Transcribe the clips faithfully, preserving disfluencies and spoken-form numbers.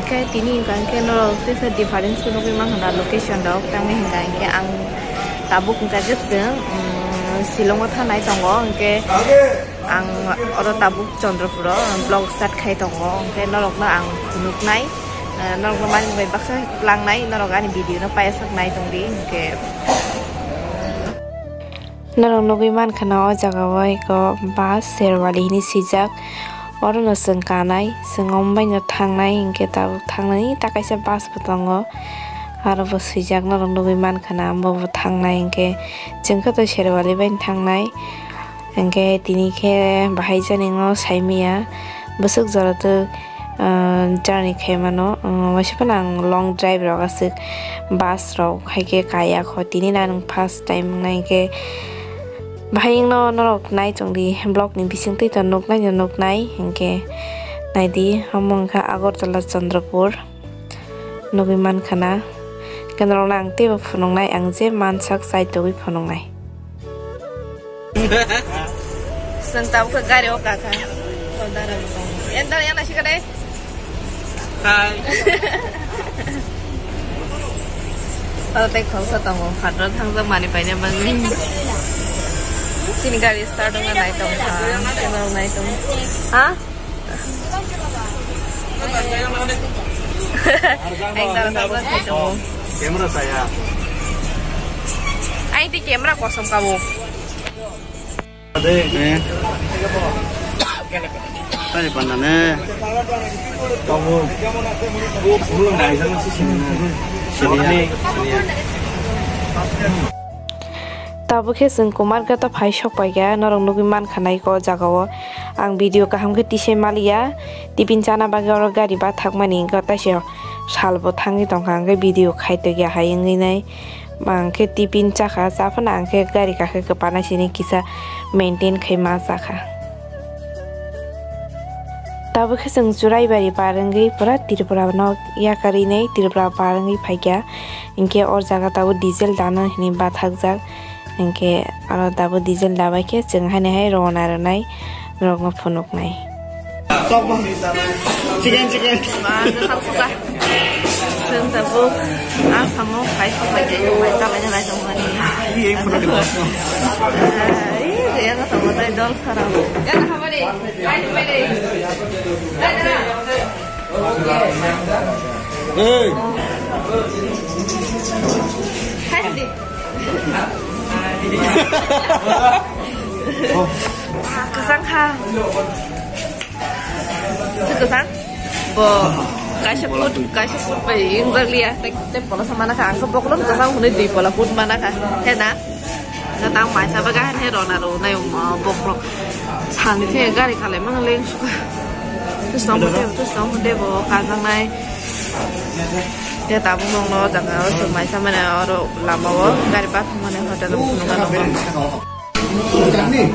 Khe tini hwnka hwnkhe norok teisa difference khe nugwi mankha na location rok, tamni hwnka hwnkhe ang tabuk hwnka khe chwng, mm, Shillong o thanai tongo, hwnkhe ang oro tabuk Chandrapur o vlog start khai tongo, hwnkhe norokno ang phunuknai, eh, norokno mani bai baksa tlangnai, norok ani video no paisaknai tongdi, hwnkhe. Norok nugwi mankha na o jaga o eko bus Sherwali hinwi swijak. Orono chwng kanai, chwng ombaino thangnai, hinkhe tabuk thangnani ta kaisa bus bo tongo. Aro bo swijak norok nugwi mankha na, amo bo thangnai hinkhe chwng khe to Sherwali bai thangnai. Hinkhe tini khe bahai jani no saimaya bwswk jora twk ah, journey khaimano, ah, waisa phano ang long drive rok aswk bus rok hai khe kaya kho, tini na nwng first time wngnai hinkhe bahai wngno norok nai tongdi vlog ni bisingtwi to nuknai no nuknai hinkhe naidi omo wngkha Agartala Chandrapur nugwi mankha na, hinkhe norokno ang teibo phunuknai ang je mansak chaitugwi phunuknai. Chwng tabuk khe gari o kakha. Yan dara bo tongo. Yan dara yan naisika de. Hai. Aro tei khoroksa tongo. Phatro thangjak mani paina bagwi. Chini gari start wngna nai tongo. Camera nai tongo. Ha? Ang dara tabuk khe tongo. Camera saya. Ai ti camera kosom kabo. Tari panda ne. Kamu. Belum dah, jangan sih sini. Sini ya. Sini ya. Tabuk khe chwng Kumarghat o phai sok paikha, norok nugwi mankha nai o jaga o. Ang video kaham khe tisai maliya, tiffin chana bagwi oro gari bathakmani wngkha, taisa salbo thangwi tongkha, hwnkhe video khai tongya hai wngwi nai. Ang khe tiffin chakha, chaphano ang khe gari kakhe kwpana sini kisa maintain khai ma chakha. Tabuk khe chwng Churaibari par wngwi pura Tripura no yakarwi nai Tripura par wngwi phaikha. Hinkhe o jaga tabuk diesel dano hinwi bathakjak. Hinkhe aro tabuk diesel dabai khe chwng haino hai rwna rwnai norokno phunuknai. Chicken, chicken. Ba, kwchak kwchak. Chwng tabuk Assam o phai sok bai khe, phai chalai chalai tongmani. Iya, iya, photo di bosno. Ai, iya, khe tongma tei dol khara. Hey. Hai, di. Kwchang kha. Kwchang? Bo kaisa food, kaisa food bai wngjakliya. Tei, tei pola sa mana kha. Ang khe bokolong kwchang hwnwi dui pola food mana kha. He na? Na tang maisa bagwi han he rona ro nai, um, bokrok. Sani the gari khalai mang leng suka. Tusong de, tusong de bo kajang nai. Te tabuk nongno jaga o se maisa mane oro lama o gari bathang mane hotel o phunukna nongno. Chutney?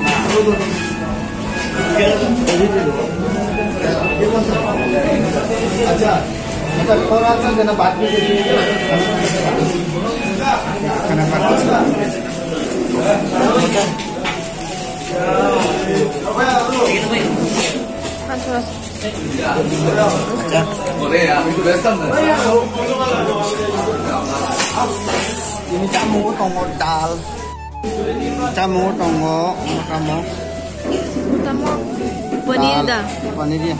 अच्छा, अच्छा, थोड़ा सा जना बात भी कीजिए। खाना बात Ini chamung tongo dal. Chamung tongo, omo tamo? Tamo, paneer da. Paneer ya.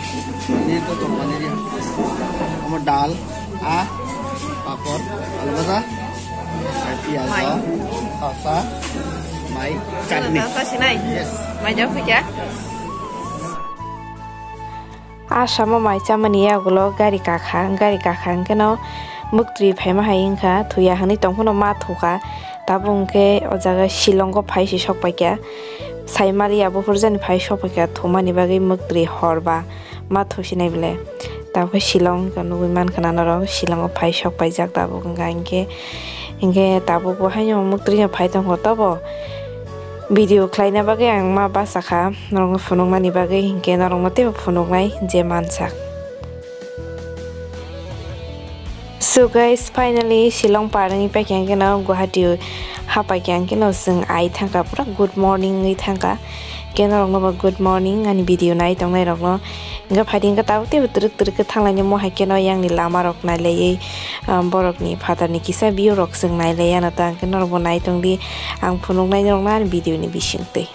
Paneer to, to paneer ya. Omo dal, a, papor, alu bhaja, piyaj, mai, sasa, mai, chutney. Sasa sinai? Yes. Mai jao khuja? Assam o mai chamani yagulo gari kakha, gari kakha hwnkhe no mwktwi phaima hai wngkha, thuya hwnwi tongphano ma thukha. Tabuk hwnkhe o jaga Shillong o phai se sok paikha, sai maliya buphurjani phai sok paikha, thumani bagwi mwktwi hor ba ma thusinai bwle. Tabuk khe Shillong wngkha nugwi mankha na norok, Shillong o phai sok paijak tabuk wngkha hinkhe, hinkhe tabuk bo haino mwktwi no phai tongkha tobo video khlaina bagwi ang ma bachakha. Norokno phunuknani bagwi hinkhe norokno teibo phunuknai je mansak. So guys, finally Shillong par wngwi paikha hinkhe no Guwahati hapaikha hinkhe no chwng ai thangkha pura good morning wngwi thangkha. Keno rokno bo good morning ani video nai tongnai rokno. Hingke phaidi hingke tabuk teibo twrwk twrwk khe thanglainai mo hai keno yang ni lama rok nailaiwi, ah, borok ni phatar ni kisa view rok chwng nailai ano ta hingke norok bo nai tongdi ang phunuk nai norok no ani video ni bising twi.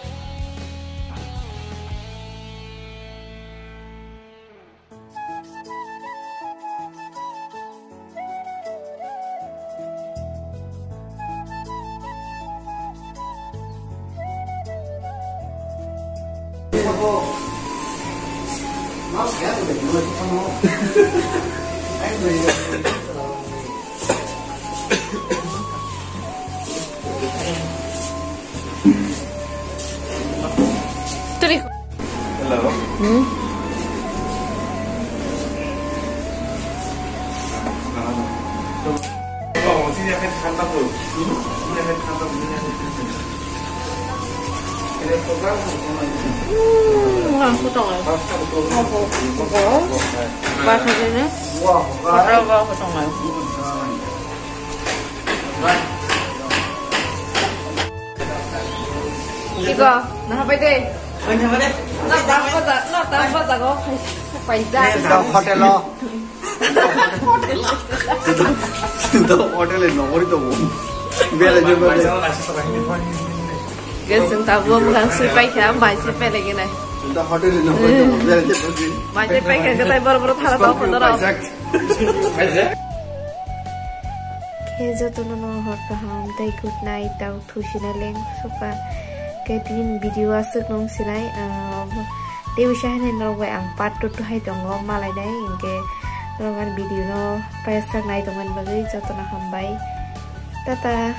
Hello. Hmm? Hmm, langsung tongo. Apa? Apa? Bahasa ini? Apa? Apa? Iko, nahapai de. Nok dam baja, nok dam baja go. Paisa. Hotel o. Hotel ni nongori tongo. Bela jeba. Guys, ang tabuk ang si paikha, bai si pai lagi nai. Hotel ni nongori tongo. Bela jeba. Bai si paikha, katai bor bor thara tong kono rok. Khe jotono no hor kaham tei good night, tau thusina leng suka. Khe tin video aswk nung sinai, ah, tei bisa hai norok bai ang part two two hai tongo malai nai, hingke norok ani video no paisa nai tongmani bagwi jotono hambai. Tata.